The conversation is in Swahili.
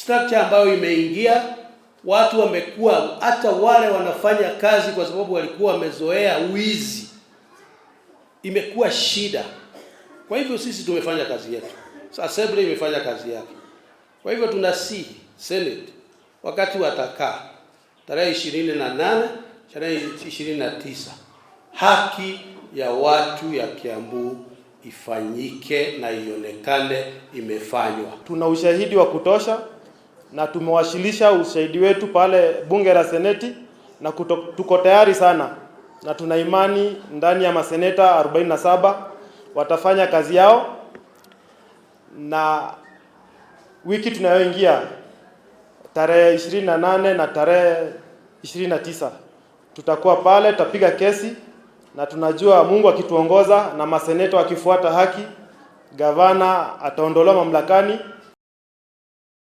Structure ambayo imeingia, watu wamekuwa, hata wale wanafanya kazi, kwa sababu walikuwa wamezoea wizi, imekuwa shida. Kwa hivyo sisi tumefanya kazi yetu, assembly imefanya kazi yake. Kwa hivyo tunasihi Senate wakati watakaa tarehe 28, tarehe 29, haki ya watu ya Kiambu ifanyike na ionekane imefanywa. Tuna ushahidi wa kutosha na tumewasilisha ushahidi wetu pale bunge la Seneti na tuko tayari sana na tuna imani ndani ya maseneta 47 watafanya kazi yao, na wiki tunayoingia tarehe 28 na tarehe 29 tutakuwa pale, tutapiga kesi na tunajua Mungu akituongoza na maseneta wakifuata haki, gavana ataondolewa mamlakani.